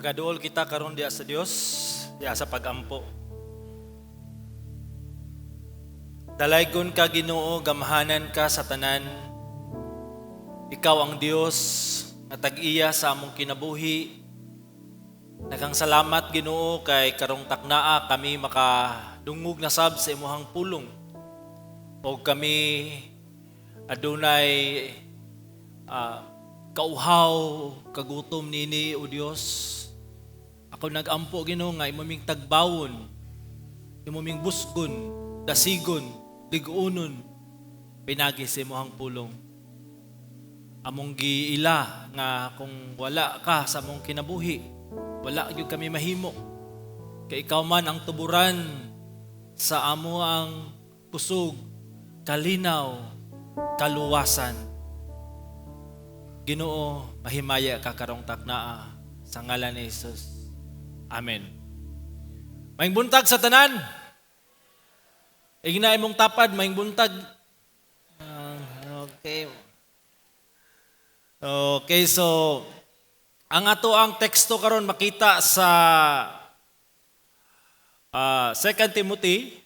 Magaduol kita karon diha sa Dios, diha sa pagampo. Dalaygon ka, Ginoo, gamhanan ka sa tanan. Ikaw ang Dios nga tag-iya sa among kinabuhi. Daghang salamat, Ginoo, kay karong taknaa kami makadungog na sab sa imuhang pulong. O kami adunay kauhaw, kagutom nini, o Dios. Ako nagampo, Ginoo, nga imo ming tagbawon, imo ming busgon, dasigon, liguonon pinagi sa imuhang pulong. Among giila nga kung wala ka sa among kinabuhi, wala gyud kami mahimo. Kay ikaw man ang tuburan sa amo ang kusog, kalinaw, kaluwasan. Ginoo, mahimaya ka karong taknaa sa ngalan ni Jesus. Amen. Maayong buntag sa tanan. Igna imong tapad, maayong buntag. Okay. Okay, so ang ato ang teksto karon makita sa 2 Timothy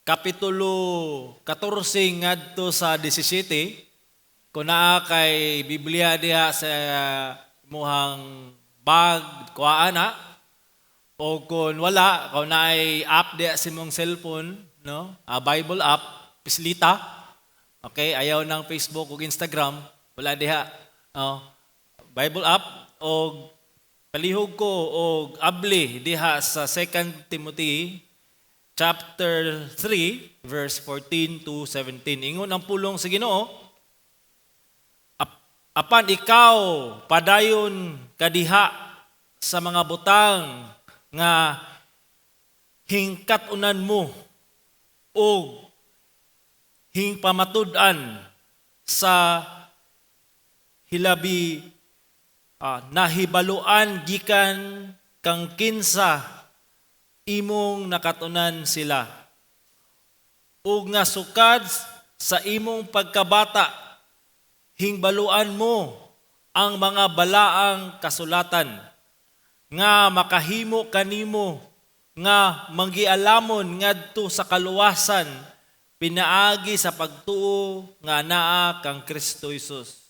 kapitulo 14 ngadto sa 17. Kung naa kay Biblia diha sa imuhang bag, kuhaan na. O kung wala, kung naay app diha sa imong cellphone, no? Bible app, pislita. Okay, ayaw ng Facebook ug Instagram, wala diha. Oh, Bible app og palihog ko og abli diha sa 2 Timothy chapter 3 verse 14 to 17. Ingon ang pulong sa Ginoo, "Apan ikaw, padayon kadiha sa mga butang nga hingkat-unan mo og hingpamatud-an sa hilabi nahibaluan gikan kang kinsa imong nakatunan sila ug nga sukad sa imong pagkabata hingbaluan mo ang mga balaang kasulatan nga makahimo kanimo nga manggialamon ngadto sa kaluwasan pinaagi sa pagtuo nga naa kang Kristo Jesus.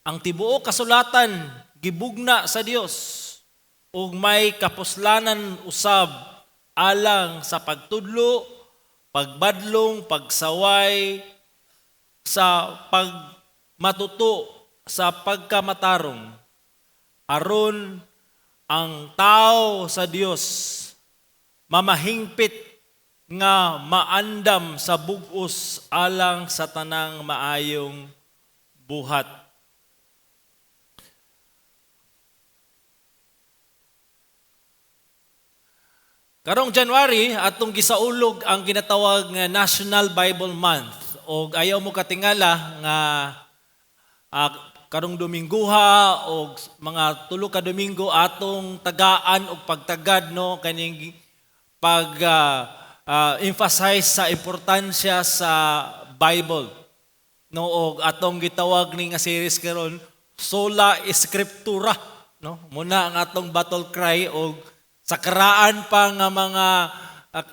Ang tibuok kasulatan gibugna sa Dios ug may kapuslanan usab alang sa pagtudlo, pagbadlong, pagsaway, sa pagmatuto sa pagkamatarong, aron ang tao sa Dios mamahingpit nga maandam sa bug-os alang sa tanang maayong buhat." Karong January atong gisaulog ang ginatawag nga National Bible Month, og ayaw mo katingala nga karong Domingguha og mga 3 ka Domingo atong tagaan og pagtagad, no, kaning pag emphasize sa importansya sa Bible, no, og atong gitawag ni nga series karon Sola Scriptura, no. Muna ang atong battle cry og sa karaan pa nga mga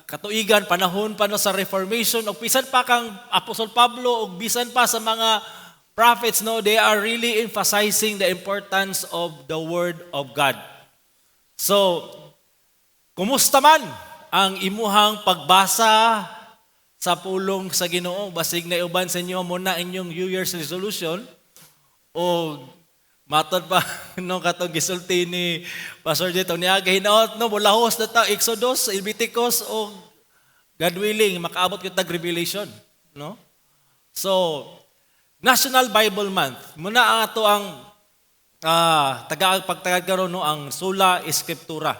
katuigan, panahon pa, no, sa Reformation og bisan pa kang Apostol Pablo og bisan pa sa mga prophets, no, they are really emphasizing the importance of the Word of God. So, kumusta man ang imuhang pagbasa sa pulong sa Ginoo? Basig na uban sa inyo muna inyong New Year's resolution o matod pa, no, katong gisulti ni Pastor Dito niya hinaot, no, mulahos na ta Exodus, Leviticus o God willing makaabot kita Revelation, no. So National Bible Month muna ang ato ang taga pagtagad karon, no, ang Sola Scriptura,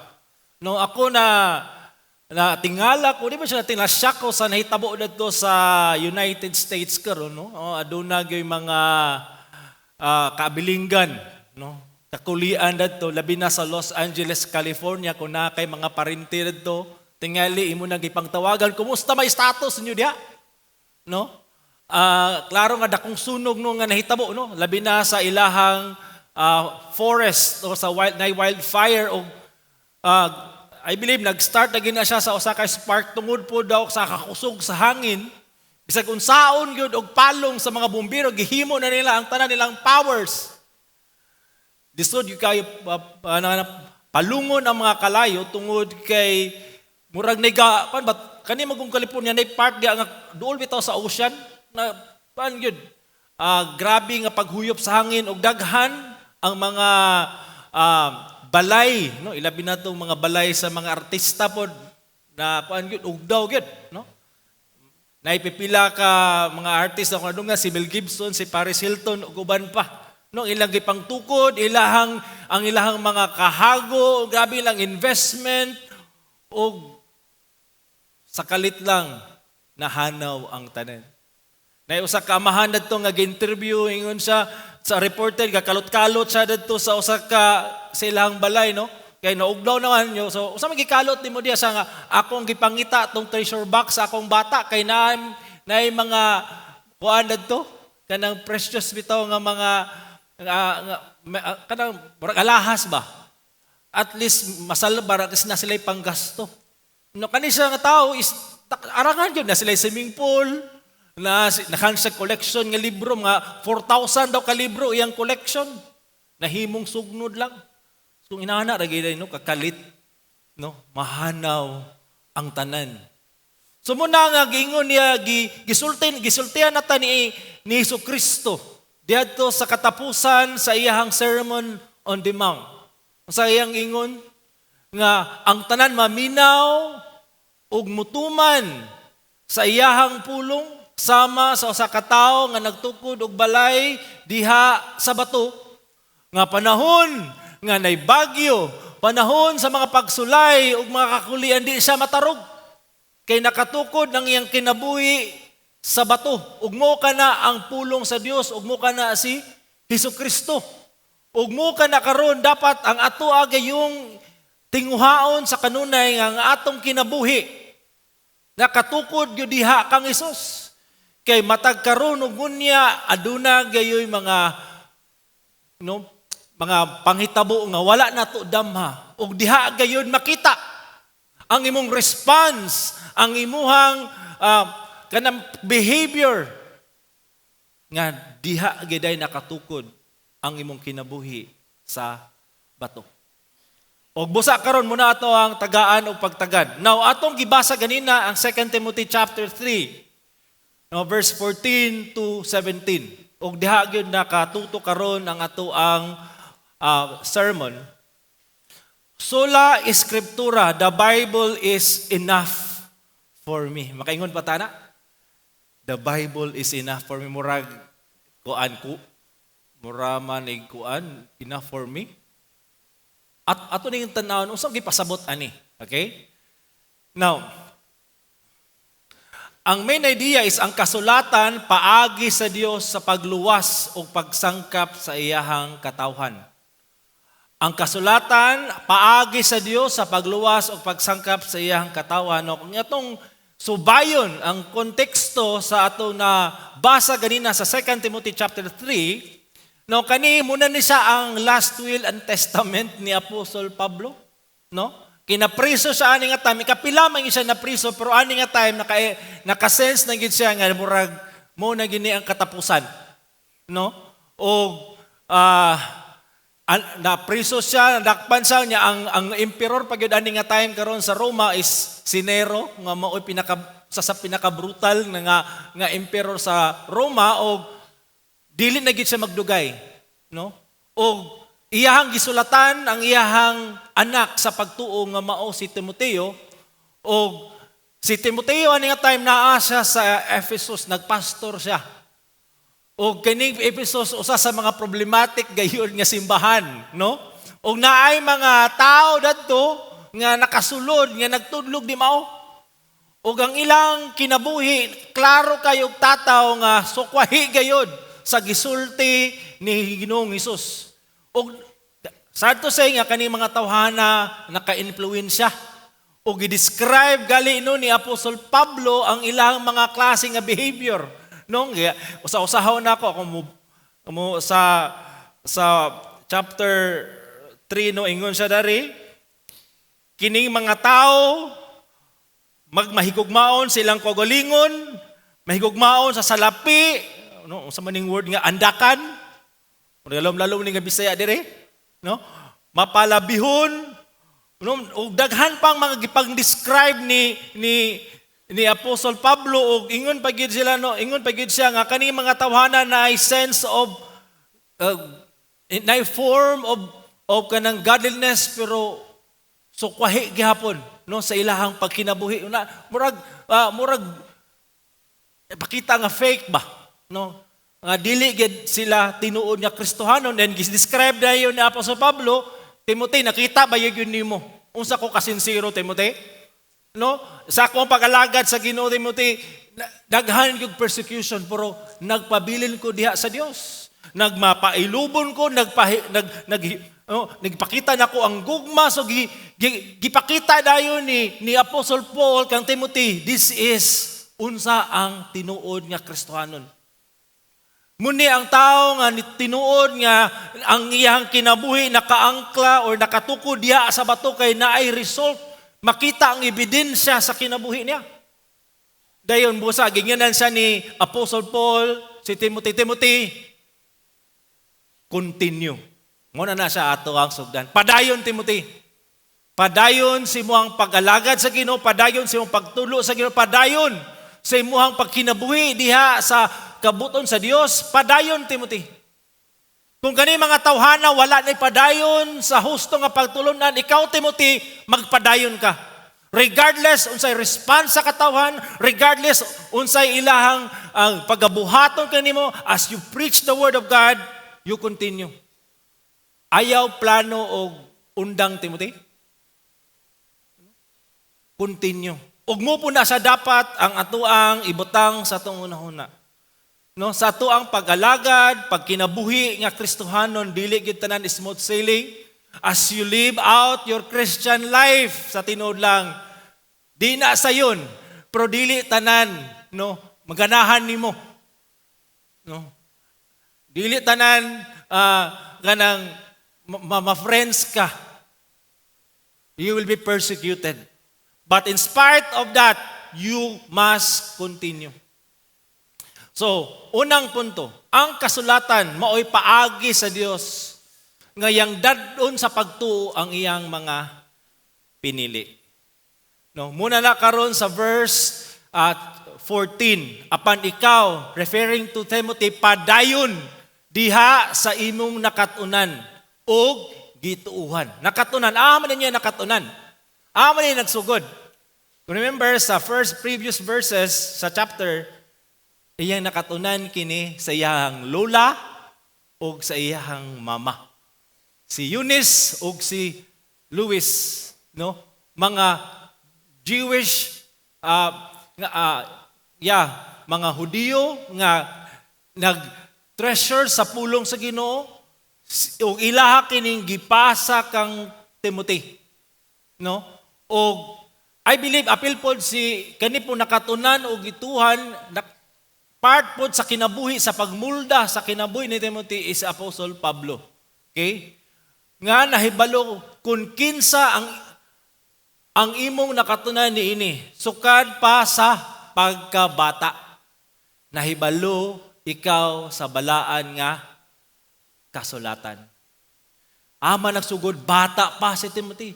no. Ako na na tingala ko, di ba siya natingala, shock ko sa nahitabo didto sa United States karon, no. Oh, aduna gyud mga kaabilinggan, no, kakulian didto, labi na sa Los Angeles, California. Kung naa kay mga parente didto, tingali imo nang gipangtawagan, kumusta may status ninyo diha, no? Klaro nga dakong sunog, no, nga nahitabo, no, labi na sa ilahang forest o sa wild na wildfire og I believe nag-start na gina siya sa usa ka spark tungod po daw sa kakusog sa hangin. Bisag unsaon gyud og palong sa mga bumbero, gihimo na nila ang tanan nilang powers. Lisod gyud kayo palungon ang mga kalayo tungod kay murag naiga pan ba kani magong California nay part di nga duol bitaw sa ocean na pan gyud, grabe nga paghuyop sa hangin og daghan ang mga balay, no, ilabi na tong mga balay sa mga artista pod na kuan gyud, ugdaw gyud, no. Naipipila ka mga artista kung ano nga si Mel Gibson, si Paris Hilton ug uban pa. No, ilang gipangtukod, ilahang ang ilahang mga kahago, grabe lang investment ug sa kalit lang nahanaw ang tanan. Nay usa ka amahan dadto nga gi-interview, ingon siya sa reporter, gakalot-kalot siya dadto sa usa ka sa ilahang balay, no, kay nauglaw naman yo. So usa man gikalot nimo diya sa nga akong gipangita tong treasure box sa akong bata kay na naay mga kuan dadto, kanang precious bitaw nga mga nga, kanang murag alahas ba, at least masalba ra kasi na sila panggasto, no. Kani siya nga tao is arangan gyud na sila swimming pool na nakan sa collection nga libro, mga 4,000 daw ka libro iyang collection, nahimong sugnod lang. So inana ra gyud, no, kakalit, no, mahanaw ang tanan. So muna nga giingon niya, gisultin gisultian nata ni Hesus Kristo diadto sa katapusan sa iyahang Sermon on the Mount. Sa iyang ingon nga ang tanan maminaw ug mutuman sa iyahang pulong sama sa usa ka tawo nga nagtukod og balay diha sa bato, nga panahon nga nay bagyo, panahon sa mga pagsulay ug mga kakulian, di siya matarog kay nakatukod ng iyang kinabuhi sa bato. Ug mo kana ang pulong sa Dios, ug mo kana si Hesus Kristo. Ug mo kana karon dapat ang ato gayong tinguhaon sa kanunay nga ang atong kinabuhi nakatukod gyud diha kang Hesus. Kay matag karon ug unya aduna gayoy mga, no, mga panghitabo nga wala nato damha, ug diha gayud makita ang imong response, ang imuhang kanang behavior nga diha giday nakatukod ang imong kinabuhi sa bato. Og busa karon muna ato ang tagaan og pagtagad. Now atong gibasa ganina ang 2 Timothy chapter 3, no, verse 14 to 17. Og diha gyud nakatuto karon ang ato ang sermon. Sola Scriptura, the Bible is enough for me. Makaingon pa ta na? The Bible is enough for me. Murag kuan ko. Mura man ig kuan, enough for me. At ato ning tan-awon unsa gipasabot ani. Okay? Now, ang main idea is ang kasulatan paagi sa Dios sa pagluwas o pagsangkap sa iyahang katawhan. Ang kasulatan paagi sa Dios sa pagluwas o pagsangkap sa iyahang katawhan. No, kung atong subayon ang konteksto sa ato na basa ganina sa 2 Timothy chapter 3, no, kani muna ni siya ang last will and testament ni Apostol Pablo, no? Kinapriso siya ani nga time, ikapila man siya napriso, pero ani nga time naka-sense na gid siya nga murag mo na gini ang katapusan, no? O napriso siya, nadakpan siya niya ang emperor pag yun ani nga time karon sa Roma is si Nero nga mao'y pinaka sa pinaka brutal nga nga emperor sa Roma, og dili na gid siya magdugay, no? Og iyahang gisulatan ang iyahang anak sa pagtuo nga mao si Timoteo, og si Timoteo ani nga time naa siya sa Ephesus, nagpastor siya. Og kining Ephesus usa sa mga problematic gayon nga simbahan, no? Og naay mga tao dadto nga nakasulod nga nagtudlog di mao. Og ang ilang kinabuhi klaro kayo tataw nga sukwahi gayod sa gisulti ni Ginoong Hesus. Og sad to say nga kani mga tawhana naka-influensya. Og gi-describe gali no ni Apostol Pablo ang ilang mga klase nga behavior. No, usa-usahaw na ako kung mo sa chapter 3, no, ingon siya dari, kining mga tao magmahigugmaon silang kaugalingon, mahigugmaon sa salapi, no, sa maning word nga andakan, lalom-lalom ni nga Bisaya dire, no? Mapalabihon, no, ug daghan pang mga gipang-describe ni Apostle Pablo, ug ingon pa gyud sila, no, ingon pa gyud siya nga kani mga tawhana na ay sense of na form of kanang godliness, pero sukwahi gihapon, no, sa ilahang pagkinabuhi na murag pakita nga fake ba, no, nga dili gid sila tinuod nga Kristohanon. And describe dayon ni Apostle Pablo, "Timothy, nakita ba yun nimo unsa ko kasinsero, Timothy, no, sa akong pag-alagad sa Ginoo, Timothy? Daghan gyud persecution, pero nagpabilin ko diha sa Dios, nagmapailubon ko, nagpahi, nag, nag oh, nagpakita nako ang gugma." So gipakita dayon ni Apostle Paul kang Timothy, this is unsa ang tinuod nga Kristohanon. Muni ang tao nga tinuod nga ang iyang kinabuhi nakaangkla or nakatukod diha sa bato kay naay result, makita ang ebidensya sa kinabuhi niya. Dayon busa ginganan siya ni Apostle Paul si Timothy, "Timothy, continue." Mo na siya ato ang sugdan. Padayon, Timothy. Padayon sa imong pag-alagad sa Ginoo, padayon sa imong pagtulo sa Ginoo, padayon sa imong pagkinabuhi diha sa kabuton sa Dios, padayon, Timothy. Kung kani mga tawhana wala na padayon sa husto nga pagtulunan, ikaw, Timothy, magpadayon ka. Regardless unsay response sa katawhan, regardless unsay ilahang ang pagabuhaton kanimo, as you preach the word of God, you continue. Ayaw plano og undang, Timothy. Continue. Ug mo po na sa dapat ang atuang ibutang sa atong unahuna. No, sa atuang pag-alagad, pagkinabuhi nga Kristohanon, dili gyud tanan smooth sailing. As you live out your Christian life sa tinuod lang, di na sayon, pero dili tanan, no, maganahan nimo. No? Dili tanan kanang ma-friends ka. You will be persecuted. But in spite of that, you must continue. So, unang punto, ang kasulatan maoy paagi sa Dios ngayang dadon sa pagtuo ang iyang mga pinili. No, muna na karon sa verse at 14, "Apan ikaw," referring to Timothy, "padayon diha sa imong nakatunan og gituuhan." Nakatunan, ah man niya nakatunan. Ah man niya nagsugod. Remember sa first previous verses sa chapter, iyang nakatunan kini sa iyang lola ug sa iyang mama. Si Eunice ug si Louis, no? Mga Jewish nga yeah, mga Hudiyo nga nag-treasure sa pulong sa Ginoo ug ilaha kining gipasa kang Timothy. No? Og I believe apil pod si kani po nakatunan og gituhan na, part pod sa kinabuhi, sa pagmulda sa kinabuhi ni Timothy is Apostle Pablo. Okay? Nga nahibalo kung kinsa ang imong nakatunan niini sukad pa sa pagkabata. Nahibalo ikaw sa balaan nga kasulatan. Ama nagsugod, bata pa si Timothy.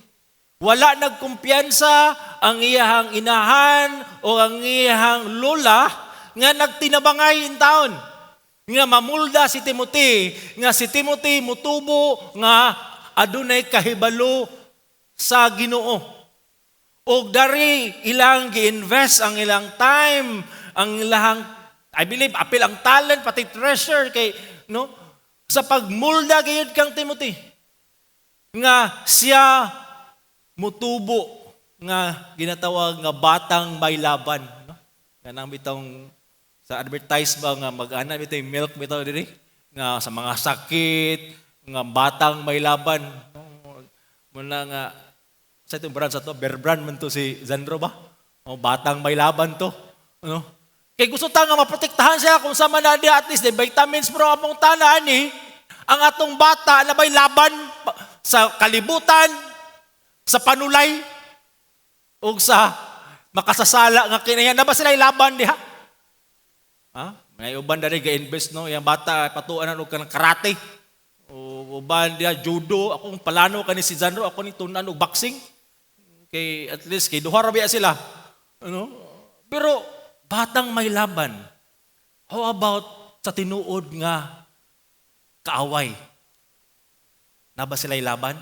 Wala nagkumpiyansa ang iyahang inahan o ang iyahang lola nga nagtinabangay in taon. Nga mamulda si Timothy, nga si Timothy mutubo nga adunay kahibalo sa Ginoo. Og dari ilang gi-invest ang ilang time, ang ilang, I believe, apil ang talent pati treasure kay, no, sa pagmulda gayud kang Timothy nga siya mutubo nga ginatawag nga batang may laban, no, kanang bitong sa advertise ba nga mag-ana bitaw yung milk bitaw diri nga sa mga sakit nga batang may laban, no? Muna nga sa itong brand sa to, Bear Brand man to si Zandro ba? O, batang may laban to. Ano? Kay gusto ta nga maprotektahan siya kung sa man na at least the vitamins, pero among tanan ni Ang atong bata naa bay laban sa kalibutan, sa panulay, ug sa makasasala nga kinayan. Naa ba sila laban diha? Ha? May uban diri ga-invest, no, yang bata patuan og kanang karate. O uban diha judo, akong plano kani si Zanro, ako ni tun-an og boxing. Kay at least kay duha ra biya sila. Ano? Pero batang may laban. How about sa tinuod nga kaaway? Naa ba sila laban?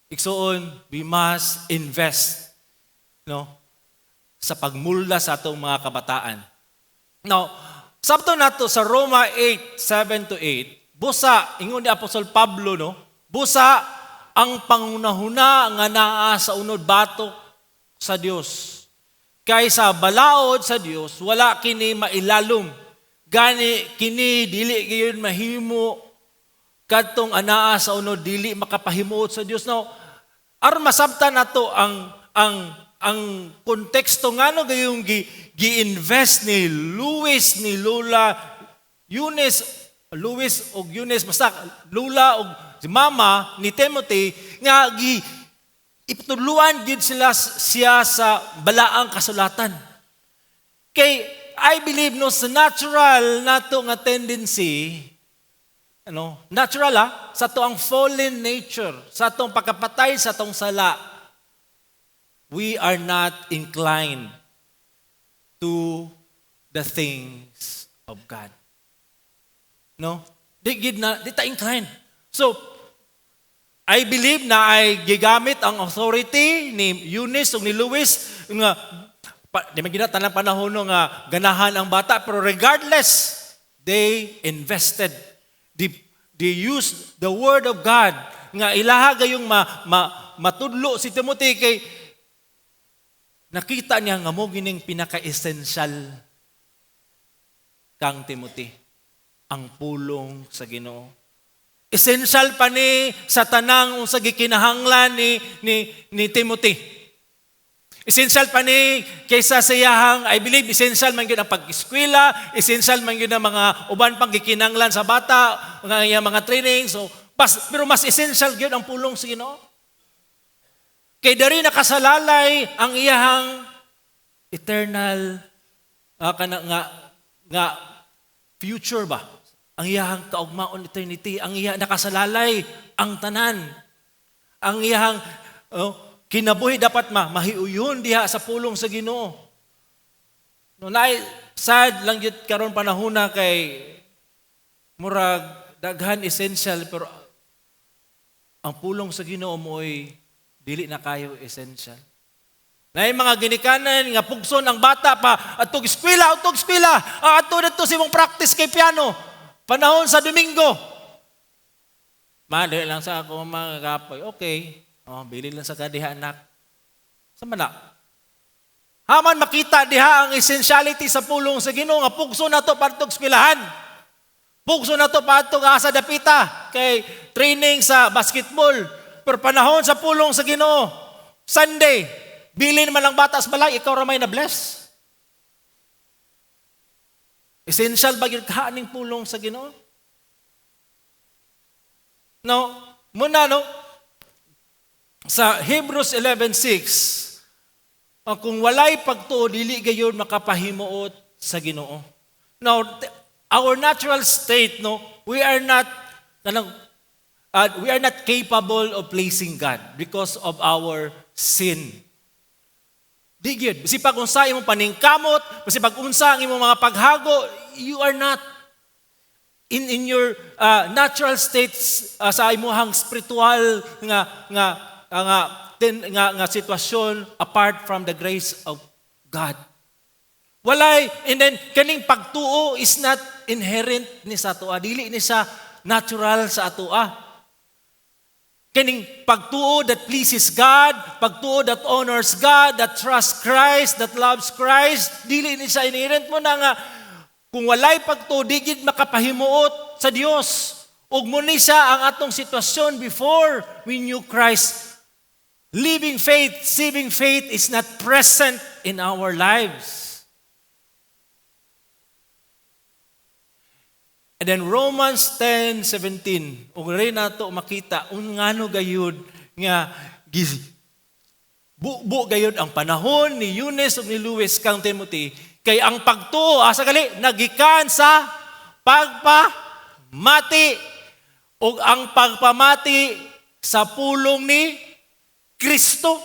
Igsuon, we must invest, no, sa pagmulda sa atong mga kabataan. Now, sabto nato sa Roma 8, 7 to 8, busa, ingon ni Apostol Pablo, no, busa ang pangunahuna nga naa sa unod batok sa Dios. Kay sa balaod sa Dios, wala kini mailalom. Gani kini dili gayon mahimo kadtong anaa sa unod, dili makapahimuot sa Dios. Now, aron masabtan nato ang konteksto ngano gayong gi gi-invest ni Luis, ni Lula Eunice, Luis og Eunice, basta Lula og si mama ni Timothy, nga gi ipatudluan gid sila siya sa balaang kasulatan. Kay I believe, no, sa natural nato nga tendency, ano, natural ah, sa ato ang fallen nature, sa atong pagkapatay sa atong sala, we are not inclined to the things of God. No? Di gid na di ta inclined. So I believe na ay gigamit ang authority ni Eunice ug ni Luis nga pa, di man gina tanang panahon, no, nga ganahan ang bata, pero regardless, they invested. They used the word of God nga ilaha gayong ma, matudlo si Timothy kay nakita niya nga mo gining pinaka-essential kang Timothy, ang pulong sa Ginoo. Essential pa ni sa tanang unsa gikinahanglan ni Timothy. Essential pa ni kaysa sa iyahang, I believe, essential man gyud ang pag-eskwela, essential man gyud ang mga uban pang gikinahanglan sa bata, mga iyang mga training. So, pero mas essential gyud ang pulong sa Ginoo. Kay dari nakasalalay ang iyahang eternal kana nga future ba? Ang iyahang kaugmaon, eternity, ang iya nakasalalay ang tanan. Ang iyahang, oh, kinabuhi dapat mahiuyon diha sa pulong sa Ginoo. No, naay sad lang gyud karon panahona kay murag daghan essential, pero ang pulong sa Ginoo mo'y dili na kayo essential. Naay mga ginikanan nga pugson ang bata pa adtog eskwela, adtog eskwela, adto didto sa imong practice kay piano. Panahon sa Domingo. Mali lang sa ako mga kapoy. Okay. Oh, bili lang sa kadiha, anak. Sa mana? Haman makita diha ang essentiality sa pulong sa Ginoo nga pugso nato padtog eskwelahan. Pugso nato padtog asa dapita kay training sa basketball. Pero panahon sa pulong sa Ginoo, Sunday, bilin man lang bata sa balay, ikaw ra may na bless. Essential ba gyud ka aning pulong sa Ginoo? No, muna, no, sa Hebrews 11:6, kung walay pagtuo, dili gayon makapahimuot sa Ginoo. Now, our natural state, no, we are not kanang we are not capable of pleasing God because of our sin. Di gyud. Basi pag unsa imong paningkamot, basi pag unsa ang imong mga paghago, you are not in your natural states, sa imong spiritual nga sitwasyon apart from the grace of God. Walay, and then kaning pagtuo is not inherent ni sa atoa, dili ni sa natural sa atoa. Kaning pagtuo that pleases God, pagtuo that honors God, that trusts Christ, that loves Christ, dili ni sa inherent mo na nga kung walay pagtuo, di gid makapahimuot sa Dios. Ug mo ni siya ang atong sitwasyon before we knew Christ. Living faith, saving faith is not present in our lives. And then Romans 10:17, ug rin nato makita un ngano gayud nga bubo gayud ang panahon ni Eunice ug ni Louis kang Timothy, kay ang pagtuo, asa gali nagikan sa pagpamati, ug ang pagpamati sa pulong ni Kristo.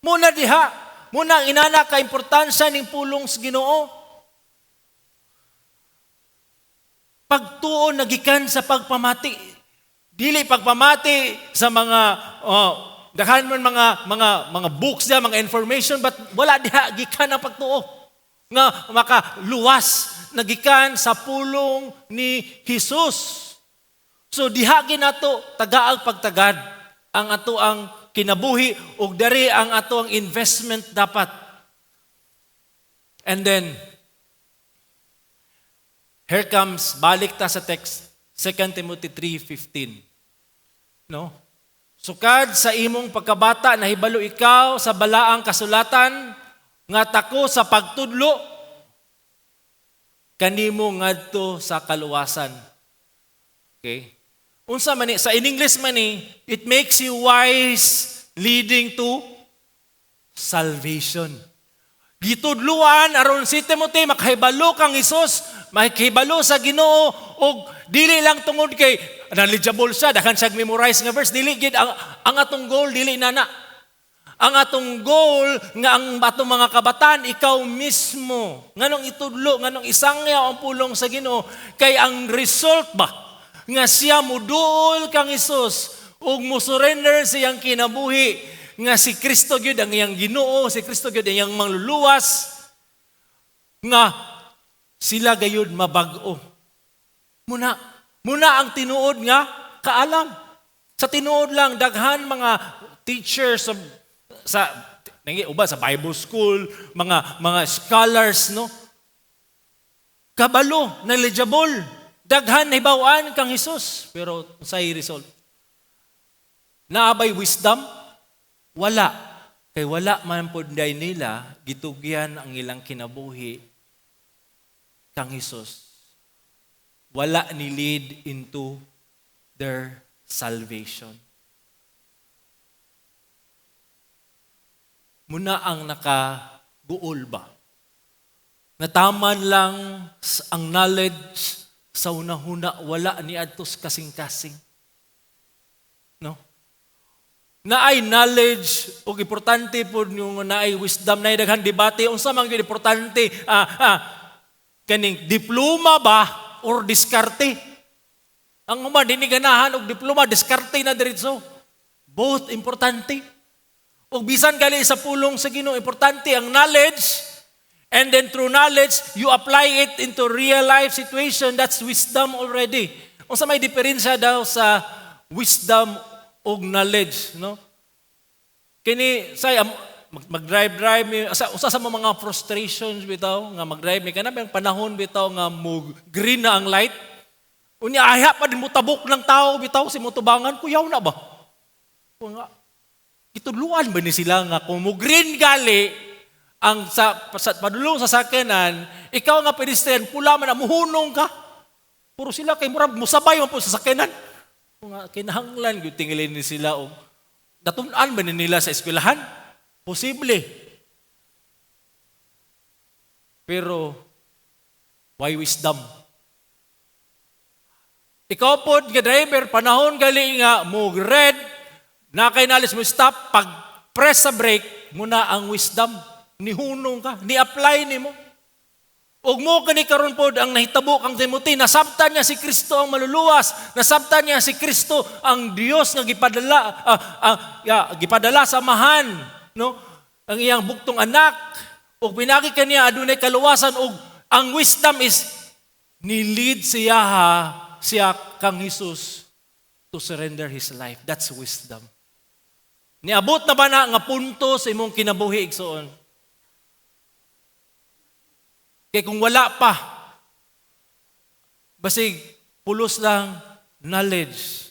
Muna diha, muna ang inana ka importansya ning pulong sa Ginoo. Pagtuo nagikan sa pagpamati. Dili pagpamati sa mga daghan man mga books diha, mga information, but wala diha gikan ang pagtuo nga makaluwas, nagikan sa pulong ni Hesus. So diha ginato tagaag pagtagad ang ato ang kinabuhi ug dari ang ato ang investment dapat. And then here comes, balik ta sa text, 2 Timothy 3:15. No? Sukad sa imong pagkabata, nahibalo ikaw sa balaang kasulatan, nga tako sa pagtudlo, kanimo ngadto sa kaluwasan. Okay? Unsa man ni, sa in English man ni, it makes you wise leading to salvation. Gitudluan aron si Timothy makahibalo kang Hesus, makahibalo sa Ginoo, og dili lang tungod kay knowledgeable siya, daghan siya memorize nga verse, dili gid ang atong goal, dili na na. Ang atong goal nga ang atong mga kabataan, ikaw mismo, nganong itudlo, nganong isangyaw ang pulong sa Ginoo, kay ang result ba nga siya muduol kang Hesus ug mo surrender siyang kinabuhi nga si Kristo gyud ang iyang Ginoo, si Kristo gyud ang iyang mangluluwas, nga sila gayud mabag-o. Muna ang tinuod nga kaalam. Sa tinuod lang, daghan mga teachers sa nangi uban sa Bible school, mga scholars, no? Kabalo, knowledgeable. Daghan nahibaw-an kang Hesus, pero unsay result? Naa bay wisdom? Wala. Kay wala man pud day nila gitugyan ang ilang kinabuhi kang Hesus. Wala ni lead into their salvation. Muna ang nakaguol ba? Nataman lang ang knowledge sa unahuna, wala ni adtos kasing-kasing. No? Naay knowledge ug importante pud yung naay wisdom, naay daghan debate unsa man gyud importante, kaning diploma ba or diskarte? Ang uban dinhi ganahan og diploma, diskarte na diretso. Both importante. Ug bisan gali sa pulong sa Ginoo, importante ang knowledge, and then through knowledge you apply it into real life situation. That's wisdom already. Unsa may diferensya daw sa wisdom og knowledge, no? Kini say mag-drive-drive mi, usa sa mga frustrations bitaw nga mag-drive mi, kana bang panahon bitaw nga mo green na ang light, unya ayha pa din mo tabok ng tao bitaw si motubangan, kuyaw na ba? Nga gitudluan ba ni sila nga kung mo green gali ang sa padulong sa sakyanan, ikaw nga pedestrian, pula man na, muhunong ka. Puro sila kay murag musabay man po sa sakyanan. Nga kinahanglan gyud tingilin ni sila og natun-an ba ni nila sa eskwelahan? Posible. Pero why wisdom? Ikaw pod nga driver, panahon gali nga mo red, na kay nalis mo stop, pag press sa brake, muna ang wisdom. Nihunong ka, ni-apply nimo. Ug mo kani karon pod ang nahitabo kang Timothy, nasabtan niya si Kristo ang maluluwas, nasabtan niya si Kristo ang Dios nga gipadala sa amahan, no? Ang iyang buktong anak, ug pinagi kaniya adunay kaluwasan, ug ang wisdom is ni-lead siya kang Hesus to surrender his life. That's wisdom. Niabot na ba na nga punto sa imong kinabuhi, igsoon? Kaya kung wala pa, basig pulos lang knowledge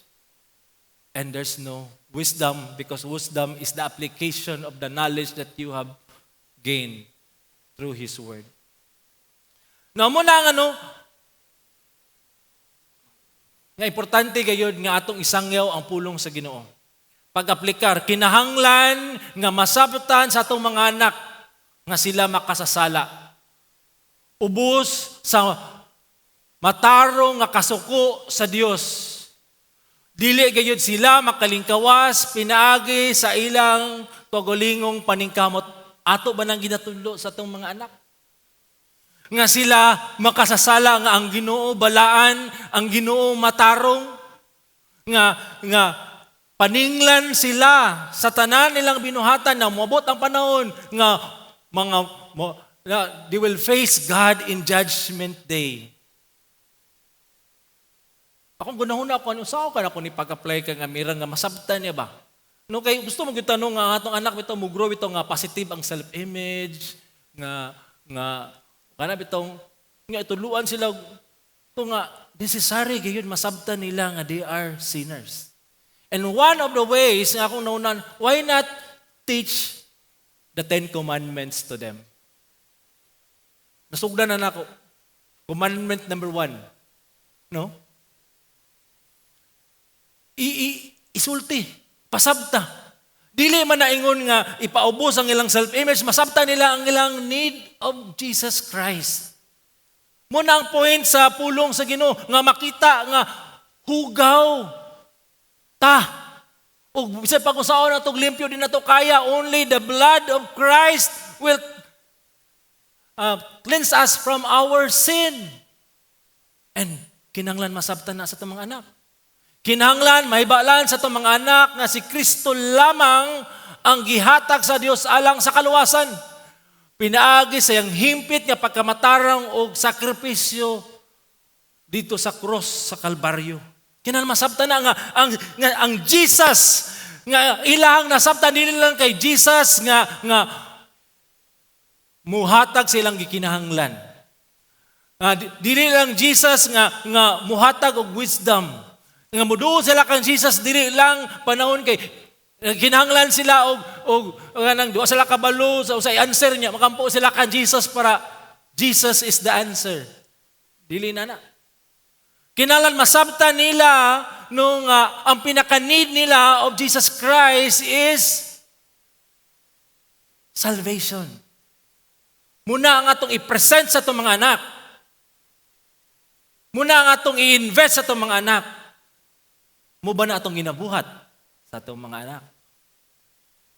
and there's no wisdom, because wisdom is the application of the knowledge that you have gained through His Word. Now, muna ang ano, Nga importante gayud nga atong isangyaw ang pulong sa Ginoo. Pag-aplikar, kinahanglan nga masabtan sa atong mga anak nga sila makasasala. Ubos sa matarong nga kasuko sa Dios. Dili gayud sila makalingkawas pinaagi sa ilang kaugalingong paningkamot. Ato ba nang ginatudlo sa atong mga anak? Nga sila makasasala, nga ang Ginoo balaan, ang Ginoo matarong, nga paninglan sila sa tanan nilang binuhatan na moabot ang panahon nga mga mo, na they will face God in Judgment Day. Akong gunahon ako, ano sa ka na ako ni pag-apply ka nga mira nga masabtan niya ba? No, kay gusto mo gyud tanong nga atong anak bitaw mo grow bitaw nga positive ang self-image, nga kana bitong nga ituluan sila to nga necessary gayud masabtan nila nga they are sinners. And one of the ways nga akong naunan, why not teach the Ten Commandments to them? Nasugdan na nako. Commandment number 1. No? I, i isulti, pasabta. Dili man naingon nga ipaubos ang ilang self-image, masabta nila ang ilang need of Jesus Christ. Muna ang point sa pulong sa Ginoo nga makita nga hugaw ta. Ug bisan pa kung saon atong limpyo, di nato kaya. Only the blood of Christ will cleanse us from our sin. And kinanglan masabtan na sa atong mga anak. Kinahanglan mahibalan sa atong mga anak nga si Kristo lamang ang gihatag sa Dios alang sa kaluwasan. Pinaagi sa iyang himpit nga pagkamatarong og sakripisyo dito sa cross sa Kalbaryo. Kinahanglan masabtan na nga ang Jesus nga ilang nasabtan, dili lang kay Jesus nga muhatag sa ilang gikinahanglan. Dili lang Jesus nga muhatag og wisdom. Nga muduol sila kang Jesus dili lang panahon kay kinahanglan sila og kanang duwa sila kabalo sa usay answer niya, makampo sila kang Jesus para Jesus is the answer. Dili na na. Kinahanglan masabtan nila nung ang pinaka-need nila of Jesus Christ is salvation. Muna ang atong i-present sa atong mga anak. Muna ang atong i-invest sa atong mga anak. Mo ba na atong ginabuhat sa atong mga anak?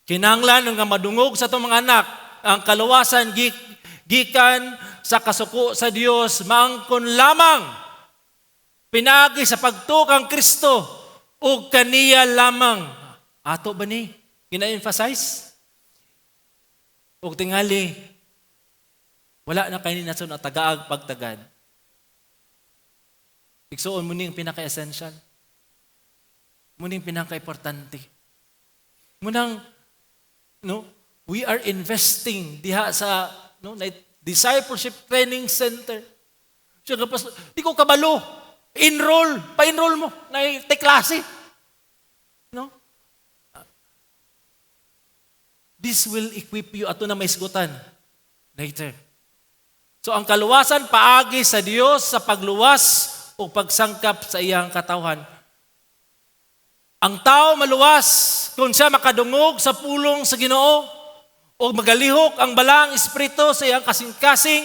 Kinahanglan nga madungog sa atong mga anak ang kaluwasan gikan sa kasuko sa Dios maangkon lamang pinaagi sa pagtuo kang Kristo ug kaniya lamang. Ato ba ni gina-emphasize? Ug tingali wala na kay ni nason ang tagaag pagtagad. Igsuon, mo ning pinaka-essential. Mo ning pinaka-importante. Munang, no, we are investing diha sa, no, discipleship training center. Siya nga, "Pastor, di ko kabalo." Enroll, pa-enroll mo na take klase. No? This will equip you ato na maisgutan later. So ang kaluwasan paagi sa Dios sa pagluwas o pagsangkap sa iyang katawhan. Ang tao maluwas kung siya makadungog sa pulong sa Ginoo o magalihok ang Balaang Espiritu sa iyang kasing-kasing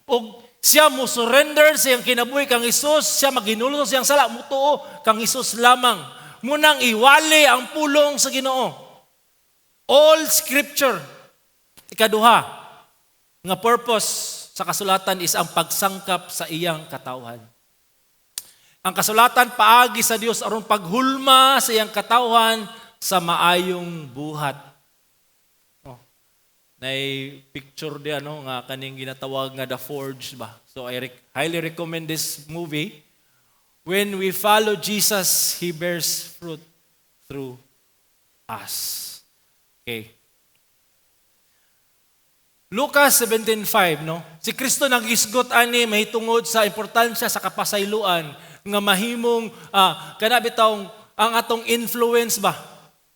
o siya mo surrender sa iyang kinabuhi kang Hesus, siya maghinulsol sa iyang sala, mutuo kang Hesus lamang. Munang iwali ang pulong sa Ginoo. All Scripture. Ikaduha nga purpose sa kasulatan is ang pagsangkap sa iyang katawhan. Ang kasulatan paagi sa Dios aron paghulma sa iyang katawhan sa maayong buhat. Oh. Nay picture di ano nga kaning ginatawag nga The Forge ba. So I highly recommend this movie. When we follow Jesus, He bears fruit through us. Okay. Lucas 17:5, no? Si Kristo nagisgot ani mahitungod sa importansya sa kapasayloan nga mahimong kana bitawng ang atong influence ba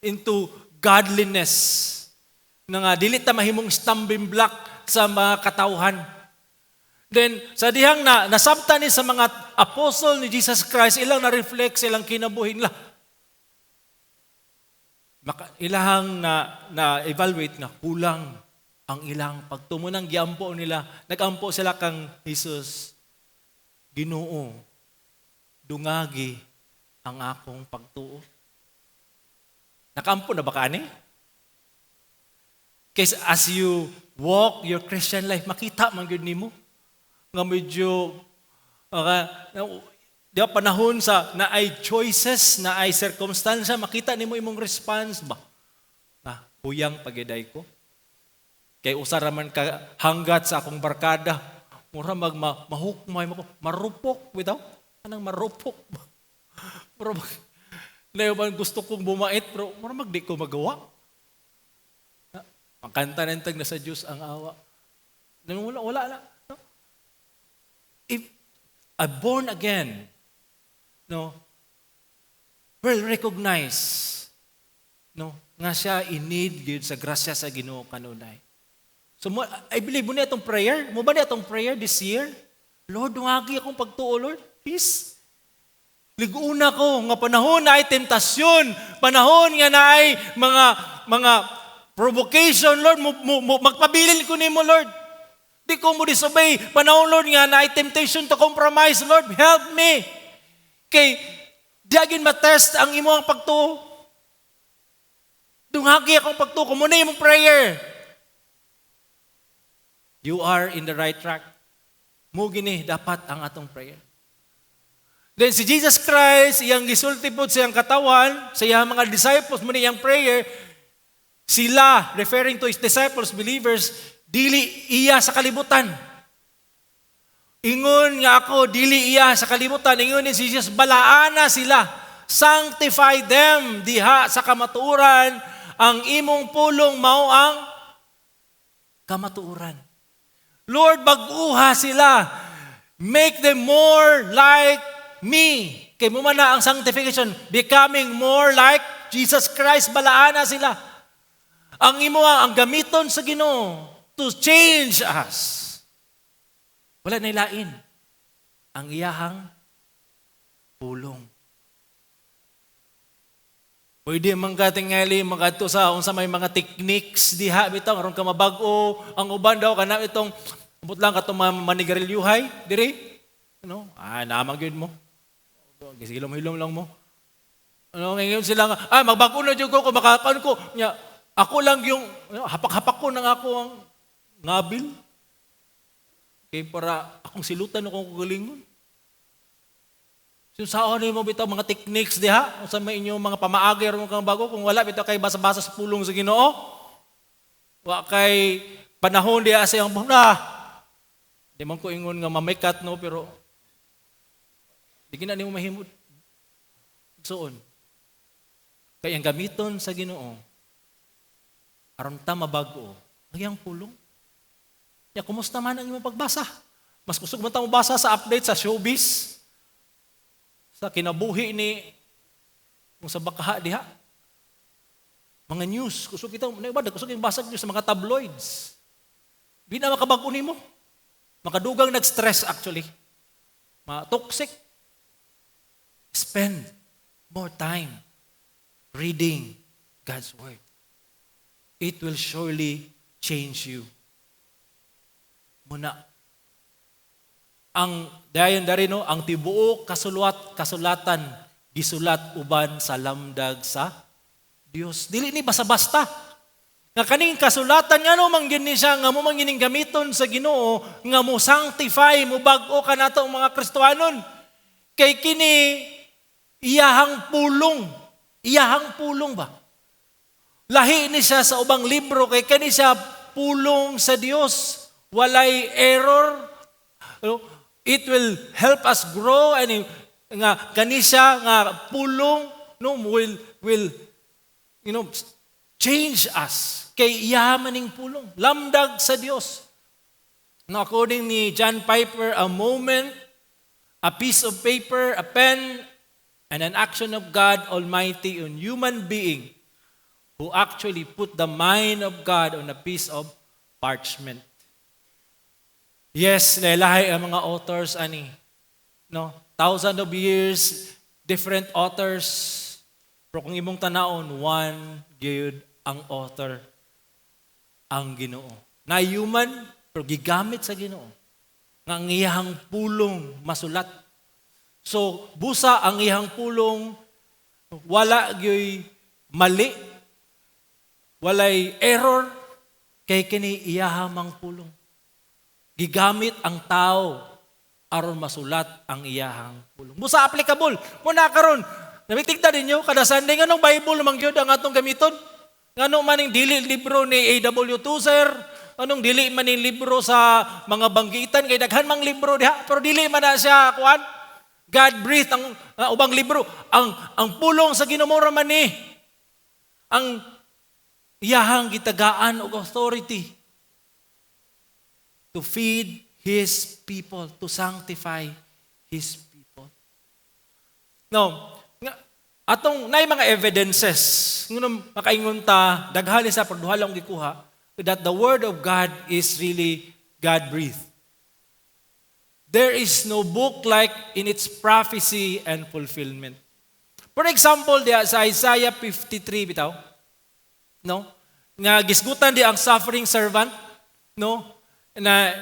into godliness. Na nga dili ta mahimong stumbling block sa mga katawhan. Then, sa dihang na nasabtan ni sa mga apostle ni Jesus Christ, ilang na-reflect sa ilang kinabuhi nila. Ilahang na evaluate nga kulang ang ilang pagtuo nang giampo nila. Nagampo sila kang Jesus, "Ginoo, dungagi ang akong pagtuo." Nakaampo na ba ka ani? Kasi as you walk your Christian life, makita man gyud nimo nga medyo di ba, panahon sa na ay choices, na ay circumstance, makita nimo imong response ba? Ah, huyang pagiday ko. Kay usa ra man ka hanggat sa akong barkada. Mura mag mahukmay mo ko, marupok bitaw. Anang marupok ba? Mura mag Layo man gusto kong bumait pero mura mag di ko magawa. Makanta ng tag na sa Diyos ang awa. Wala, wala na. No? If a born again, no, will recognize, no, nga siya in need gyud sa grasya sa Ginoo kanunay. So mo, I believe mo niya itong prayer. Mo ba niya itong prayer this year? "Lord, dungagi akong pagtuo, Lord. Please. Liguna ko nga panahon na ay temptasyon, panahon nga na ay mga provocation, Lord, mo, magpabilin ko nimo, Lord. Di ko mo disobey. Panahon, Lord, nga na ay temptation to compromise, Lord, help me." Kay diagin matest ang imong pagtuo. "Dungagi akong pagtuo." Kung na imong prayer, you are in the right track. Mo gini dapat ang atong prayer. Then si Jesus Christ, iyang gisulti pod sa iyang katawan, sa iyang mga disciples, mo ni iyang prayer, sila, referring to his disciples, believers, dili iya sa kalibutan. Ingon nga ako, dili iya sa kalibutan. Ingon ni si Jesus, balaana sila. Sanctify them diha sa kamatuoran. Ang imong pulong mao ang kamatuoran. Lord, bag-uha sila. Make them more like me. Kay mo man na ang sanctification, becoming more like Jesus Christ, balaana sila. Ang imo ang gamiton sa Ginoo to change us. Wala na ilain ang iyahang pulong. Pwede man ka tingali makadto sa unsa may mga techniques diha bitaw aron ka mabag-o. Ang uban daw kana itong ambot lang katong mga manigarilyohay diri, ano, namang gyud mo, gisilom-hilom lang mo, ano, ngayon sila nga, magbag-o na jud ko kung makakan ko nya ako lang yung ano, hapak-hapak ko nang ako ang ngabil kay para akong silutan akong kagalingon. So, saan mo bitaw mga techniques diha? Unsa may inyong mga pamaagi aron kang bago kung wala bitaw kay basa-basa sa pulong sa Ginoo? Wa kay panahon diha sa iyang na. Di man ko ingon nga mamikat, no, pero di gina nimo mahimo suon. Kay ang gamiton sa Ginoo aron ta mabag-o ang iyang pulong. Ya, kumusta man ang imong pagbasa? Mas kusog man ta mobasa sa update sa showbiz, sa kinabuhi ni kung sa bakaha diha. Mga news, kusog kita, na iba, kusog yung basag news sa mga tabloids. Di na makabag-o nimo. Makadugang nag-stress actually. Ma-toxic. Spend more time reading God's Word. It will surely change you. Muna, ang dayon dari, no, ang tibuok kasulatan gisulat uban sa lamdag sa Dios. Dili ni basta-basta. Nga kaning kasulatan nga no man gyud ni siya nga mo man gining gamiton sa Ginoo nga mo sanctify, mo bag-o kanato ang mga Kristohanon. Kay kini iyahang pulong. Iyahang pulong ba? Lahi ni siya sa ubang libro kay kani siya pulong sa Dios. Walay error. Ano? It will help us grow and nga kani siya nga pulong, no, will change us kay iya maning pulong, lamdag sa Dios. No, according ni John Piper, a moment, a piece of paper, a pen and an action of God Almighty on human being who actually put the mind of God on a piece of parchment. Yes, lahi ang mga authors ani. No? Thousand of years, different authors. Pero kung imong tanawon, one gyud ang author, ang Ginoo. Na human, pero gigamit sa Ginoo nga ang iyang pulong masulat. So, busa ang iyang pulong wala gyoy mali, walay error, kay kini iyaha mang pulong. Gigamit ang tao aron masulat ang iyahang pulong. Busa applicable. Muna karon, namitigda ninyo kada Sunday, nganong Bible man gyud ang atong gamiton? Ngano man ning dili libro ni A.W. Tozer? Anong dili man ning libro sa mga banggitan, kay daghan mang libro diha, pero dili man na siya kuan. God breathed ang ubang libro. Ang pulong sa Ginoo ra man ni ang iyahang gitagaan og authority to feed His people, to sanctify His people. No, nga, atong nay mga evidences ngunong makaingon ta, daghan sa, pero duha lang gikuha, that the word of God is really God breathed. There is no book like in its prophecy and fulfillment. For example, diya sa Isaiah 53 bitaw, no? Nga gisgutan di ang suffering servant, no? Na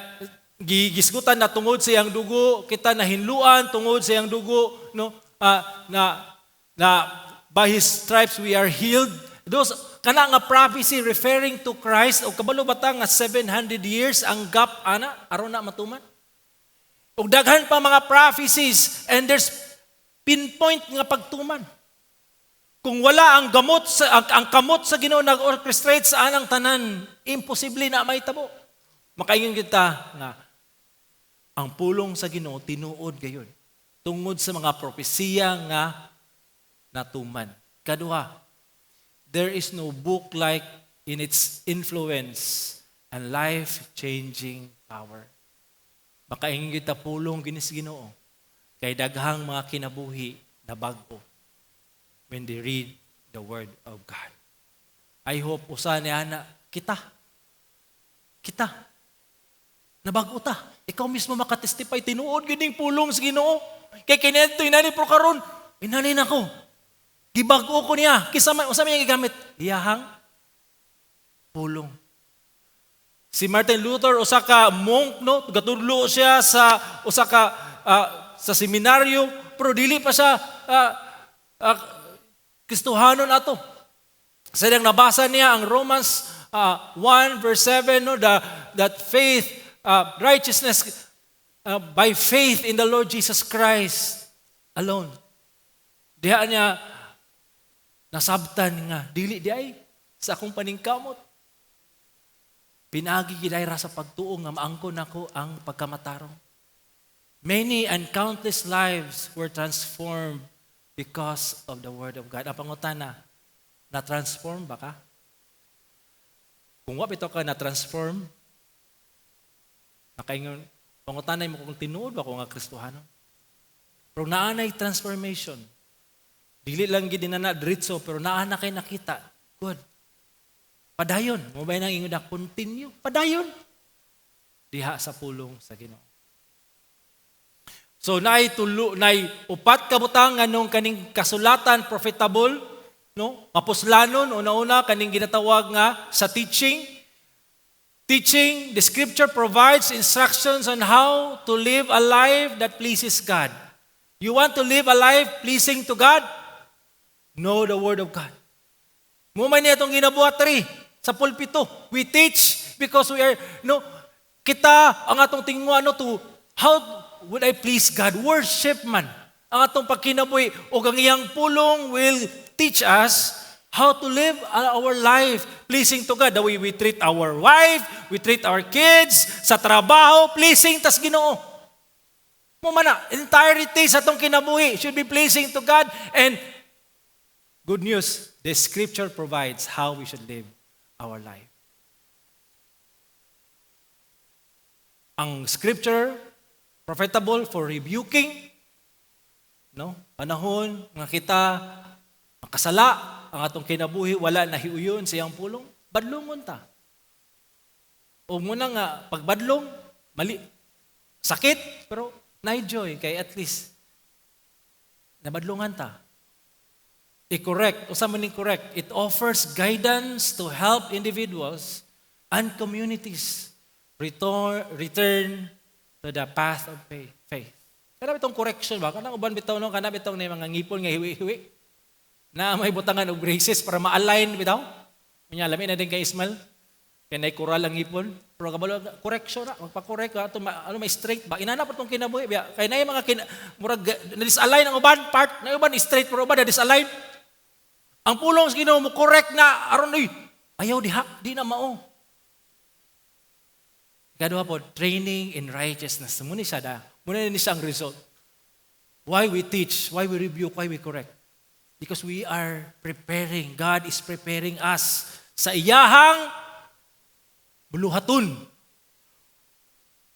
gisgutan na tungod sa iyang dugo kita nahinluan, tungod sa iyang dugo, no? Na by His stripes we are healed. Those kana nga prophecy referring to Christ, o kabalo ba ta nga 700 years ang gap ana aron na matuman? Ug daghan pa mga prophecies, and there's pinpoint nga pagtuman. Kung wala ang kamot sa Ginoo nag-orchestrate sa anang tanan, imposible na mahitabo. Makaingon kita nga ang pulong sa Ginoo tinuod gayon tungod sa mga propesiya nga natuman. Kaduha, there is no book like in its influence and life-changing power. Makaingon kita, pulong gyud ni sa Ginoo kay daghang mga kinabuhi na bag-o when they read the Word of God. I hope usa ni ana kita. Kita. Nabag-o ta. Ikaw mismo makatestify, tinuod gyud ning pulong sa Ginoo. Kay kinento inani pro karon, inani nako. Gibag-o ko niya. Kisa man usa may gigamit iyahang pulong. Si Martin Luther, usa ka monk, no, gatudlo siya sa usa ka sa seminaryo, pero dili pa siya Kristohanon ato. Sa iyang nabasa niya ang Romans 1 verse 7, no, that faith righteousness by faith in the Lord Jesus Christ alone. Diha niya nasabtan nga dili di ay sa akong paningkamot. Pinaagi gid ra sa pagtuo nga maangkon nako ang pagkamatarong. Many and countless lives were transformed because of the Word of God. Ang pangutana, na-transform ba ka? Kung wa bitaw ka na-transform, makaingon, pangutana mo kung tinuod ba ko nga Kristohano. Pero naa nay transformation. Dili lang gid na diretso, pero naa na kay nakita. Good. Padayon. Mo ba nang ingon na continue? Padayon. Diha sa pulong sa Ginoo. So naay tulo, naay upat ka butang nganong kaning kasulatan profitable, no? Mapuslanon una-una kaning ginatawag nga sa teaching. Teaching, the Scripture provides instructions on how to live a life that pleases God. You want to live a life pleasing to God? Know the Word of God. Mo man niya itong ginabuhat ri sa pulpito. We teach because we are, no, kita, ang atong tingwa, no, to, how would I please God? Worship man. Ang atong pagkinabuhi o ang iyang pulong will teach us how to live our life pleasing to God. The way we treat our wife, we treat our kids, sa trabaho, pleasing tas Ginoo. Mo man na, entirety sa atong kinabuhi should be pleasing to God. And good news, the Scripture provides how we should live our life. Ang Scripture profitable for rebuking, no? Panahon nga kita makasala, ang atong kinabuhi wala na hiuyon sa iyang pulong, badlongon ta. O muna nga pagbadlong, mali. Sakit, pero na joy kay at least nabadlungan ta. I-correct, usa man ning correct. It offers guidance to help individuals and communities return to the path of faith. Kana bitong correction ba? Kanang uban bitaw, no, kana bitaw na mga ngipon nga hiwi-hiwi. Na may butangan og braces para ma-align bitaw. Unya lami na din kay Ismael. Kay nay kural ang ngipon. Pero kabalo correction na, magpa-correct ka ato ano, may straight ba? Inana pa tong kinabuhi biya. Kay nay mga murag na-disalign ang uban part, na uban straight pero uban na disalign. Ang pulong sa Ginoo mo correct na aron, uy, ayaw diha, di na mao. Ikaduha po, training in righteousness. Muna siya da. Muna ni siya ang result. Why we teach, why we rebuke, why we correct? Because we are preparing. God is preparing us sa iyahang buluhaton.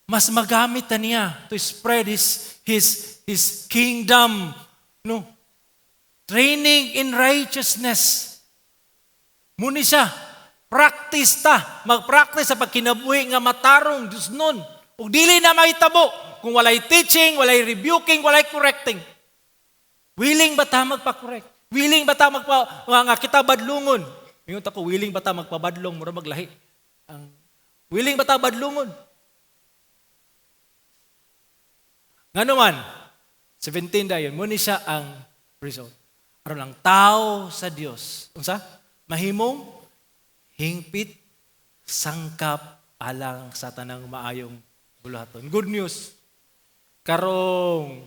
Mas magamit na niya to spread His kingdom. No? Training in righteousness. Muni siya. Practice ta. Mag-practice sa pagkinabuhi nga matarong Diyos nun. Ug dili na mahitabo kung walay teaching, walay rebuking, walay correcting. Willing ba ta magpa-correct? Willing ba ta magpa nga kita badlungon? Ingon ta ko, willing ba ta magpabadlong, mura maglahi. Ang willing ba ta badlungon? Ngano man, 17 dayon, mo ni siya ang result. Aron ang tao sa Dios, unsa? Mahimong hingpit, sangkap alang sa tanang maayong buluhaton. Good news. Karong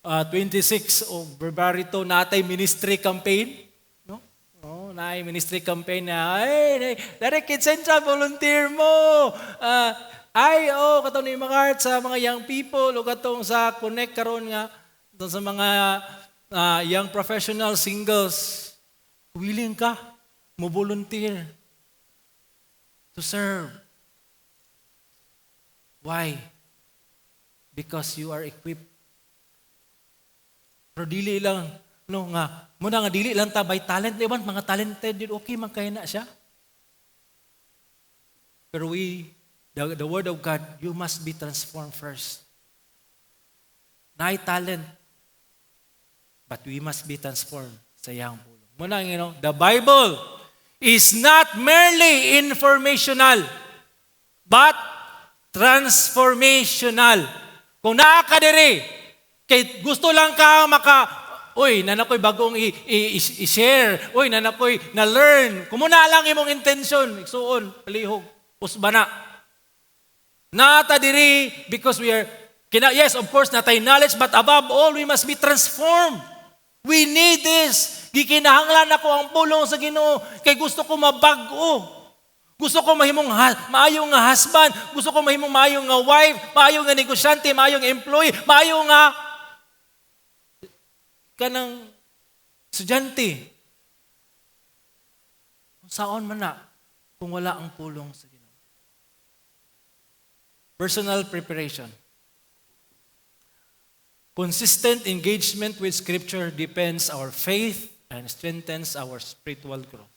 26 og February to natay ministry campaign, no? Oh, naay ministry campaign na ay, dari Kids Central, volunteer mo. Ay, oh, katong ni mga sa mga young people o katong sa connect karon nga katong sa mga young professional singles. Willing ka mo volunteer to serve. Why? Because you are equipped. Pero dili lang, no, nga, muna nga dili lang ta by talent, di ba? Mga talented yun, okay man kaya na siya. Pero the word of God, you must be transformed first. Naay talent, but we must be transformed sa iyang pulong. Muna, the Bible is not merely informational, but transformational. Kung naa ka diri, kay gusto lang ka maka, uy, nanakoy bagong i-share, uy, nanakoy na-learn. Kumuna lang imong intention, igsuon, palihog, usba na. Nata diri because we are, kina, yes, of course, natay knowledge, but above all, we must be transformed. We need this. Gikinahanglan ako ang pulong sa Ginoo kay gusto ko mabag-o. Gusto ko mahimong maayo nga husband, gusto ko mahimong maayo nga wife, maayo nga negosyante, maayo nga employee, maayo nga kanang estudyante. Kung saon man na kung wala ang pulong sa Ginoo. Personal preparation. Consistent engagement with Scripture deepens our faith and strengthens our spiritual growth.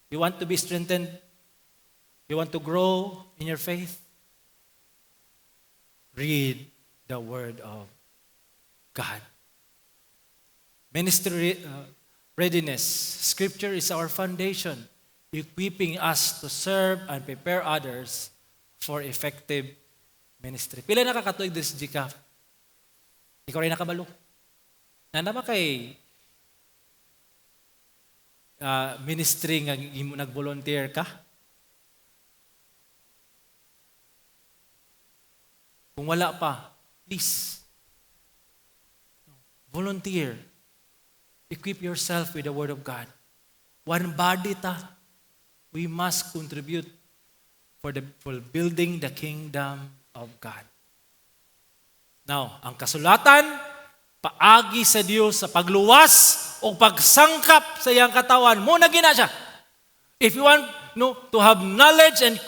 You want to be strengthened? You want to grow in your faith? Read the Word of God. Ministry readiness. Scripture is our foundation, equipping us to serve and prepare others for effective ministry. Pila nakakatuig this GCAF? Ikaw rin nakabalo. Nana ba kay ministry nga nag-volunteer ka? Kung wala pa, please, volunteer. Equip yourself with the Word of God. One body ta. We must contribute for building the kingdom of God. Now, ang kasulatan, paagi sa Dios sa pagluwas o pagsangkap sa iyang katawan, mo na gina siya. If you want, no, to have knowledge and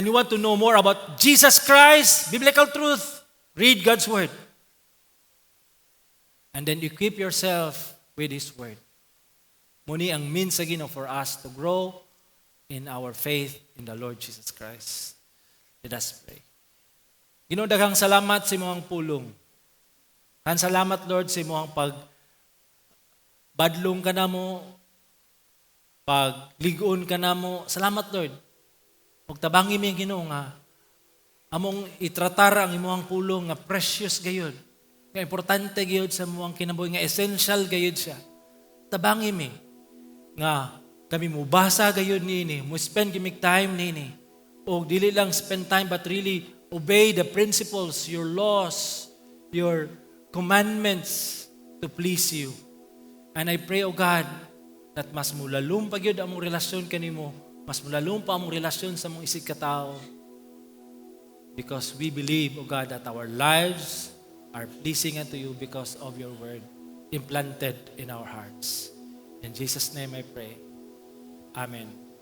you want to know more about Jesus Christ, biblical truth, read God's Word. And then equip yourself with His Word. Muni ang means sa Ginoo for us to grow in our faith in the Lord Jesus Christ. Let us pray. Ginoo, daghang salamat sa imong pulong. Daghang salamat, Lord, sa imong pag badlong kanamo, pag ligon kanamo. Salamat, Lord. Ug tabangi mi, Ginoo, nga among itratar ang imong pulong nga precious gayud, nga importante gayud sa among kinabuhi, nga essential gayud siya. Tabangi mi nga kami mubasa gayud niini, mo spend kami time niini. O dili lang spend time but really obey the principles, your laws, your commandments to please you. And I pray, O God, that mas mulalom pa gyud among relasyon kanimo, mas mulalom pa among relasyon sa among isig katao. Because we believe, O God, that our lives are pleasing unto you because of your word implanted in our hearts. In Jesus' name I pray. Amen.